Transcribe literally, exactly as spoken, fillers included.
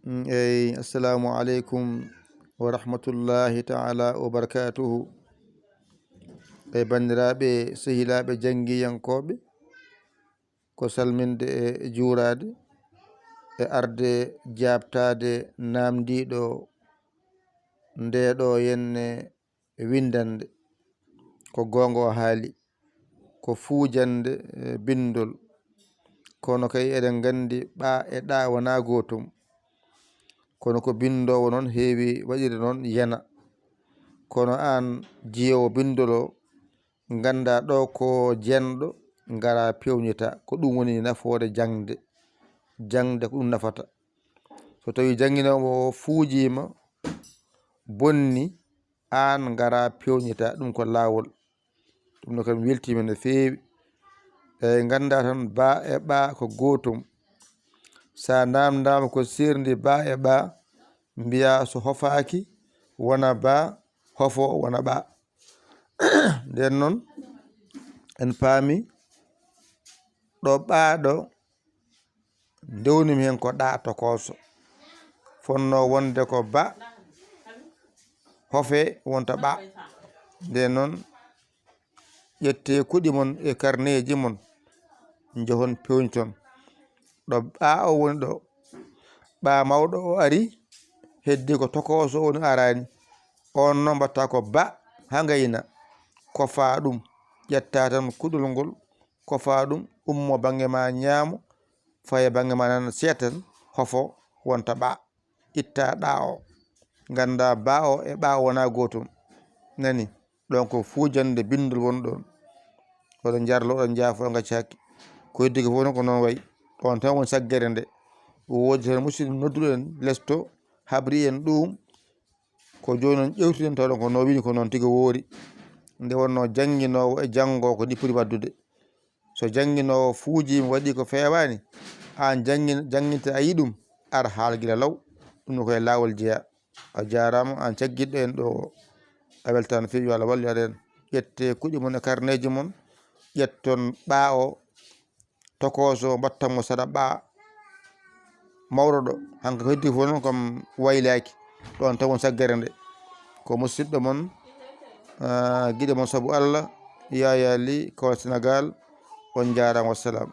Mm, eyi, assalamu aleykum wa rahmatullahi ta'ala wa barakatuhu. E banndiraaɓe, sehilaaɓe janngiyankooɓe, ko salminde e juuraade e arde jaabtaade naamndiiɗo ndeeɗo yenne winndannde. Ko goonga o haali, ko fuujannde, eh, binndol. Kono kay eɗen nganndi ɓa e ɗa wonaa gootum. Kono ko binndoowo noon heewi waɗirde noon yana. Kono aan jiyoowo binndol o, nganndaa ɗo ko jenɗo, ngara peewnita. Ko ɗum woni nafoore jaŋde. Jaŋde ko ɗum nafata. So tawii jannginoowo o fuujiima, bonni, aan ngara peewnita. Ɗum ko laawol. Ɗum ɗo kam weltiima no feewi. Eyi, nganndaa tan ba e ɓa ko gootum. So a naamndaama ko seerndi ba e ɓa, mbiyaa so hofaaki wona ba, hofo wona ɓa. Nden noon, en paami ɗo ɓa ɗo, ndewnimi heen ko ɗa tokooso. Fonnoo wonde ko ba, hofe wonta ɓa. Nden noon, ƴettee kuɗi mon e karneeji mon, njehon peewniton. Ɗo ɓa o woni ɗo, ɓa mawɗo o ari, heddi ko tokooso o woni araani. On noon mbaɗta ko ba haa ngayna, kofaa ɗum, ƴettaa tan kuɗol ngol, kofaa ɗum, ummo bannge ma ñaamo, faye bannge ma nano seeɗa tan, hofo wonta ɓa. Itta ɗa o. Ngannda ba o e ɓa wona gootum. Nani? Ɗon ko fuujannde binndol woni ɗon. Oɗon njarlo, oɗon njaafo, on ngacca hakke. Ko heddi ko fof noon ko noon wayi. Ɗon tan woni saggere nde. Woodi tan musidɗo nodduɗo en lesto, habri en ɗum. Ko jooni noon ƴewtuɗen taw ɗon ko no wini ko noon tigi woori. Nde wonnoo jannginoowo e janngoowo ko ni poti waɗdude. So jannginoowo fuujiima waɗi ko feewaani, aan janngin-, jannginta a yi'i ɗum, ar haal gila law. Ɗum no ko e laawol jeyaa. A jaaraama aan caggiɗɗo en ɗo o. A weltaama feewi, yo Allah wallu aɗa en. Ƴettee kuɗi mon e karneeji mon, ƴetton ɓa o, tokooso, mbattan mo saɗa ɓa mawɗo ɗo. Hanka ko heddi fof noon kam waylaaki. Ɗon tan woni saggere nde. Ko musidɗo mon, ah, giɗo mon sabu Allah, Yaya Ly, Kawal Sénégal. On njaaraama, wassalam.